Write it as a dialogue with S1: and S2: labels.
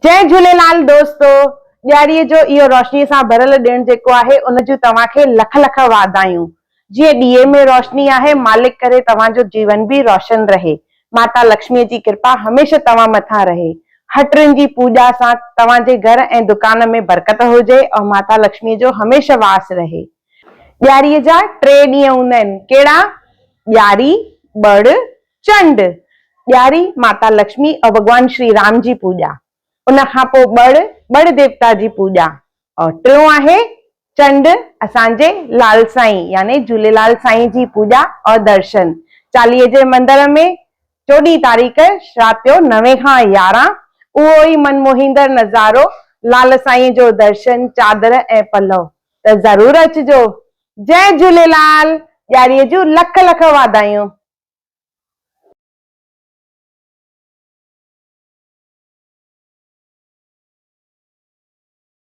S1: جئي جهوليلال دوستو ڏياريء جو اهو روشنيء سان ڀريل ڏڻ جيڪو آهي ان جون توهان کي لک لک واڌايون. جيئن ڏيئي ۾ روشني آهي مالڪ ڪري توهان جو جيون به روشن رهي. ماتا لڪشميء جي ڪرپا هميشه توهان مٿان رهي. هٽڙين جي پوڄا سان توهان جي گهر ۽ دڪان ۾ برڪت هجي ۽ ماتا لڪشميء جو هميشه واس رهي. ڏياريء جا ٽي ڏينهن هوندا آهن. ڪهڙا؟ ڏياري، ٻڙ، چنڊ. ڏياري، ماتا لڪشمي ۽ ڀڳوان شري رام جي پوڄا. ان کان پوء ٻڙ، ٻڙ ديوتا جي پوڄا. ۽ ٽيون آهي چنڊ، اسان جي لال سائين يعني جهوليلال سائين جي پوڄا ۽ درشن. چاليهي جي مندر ۾ چوڏهين تاريخ رات جو نوين کان 11 اهو ئي من موهيندڙ نظارو، لال سائين جو درشن، چادر ۽ پلئو. ته ضرور اچجو. جئي جهوليلال! ڏياريء جون لک لک واڌايون.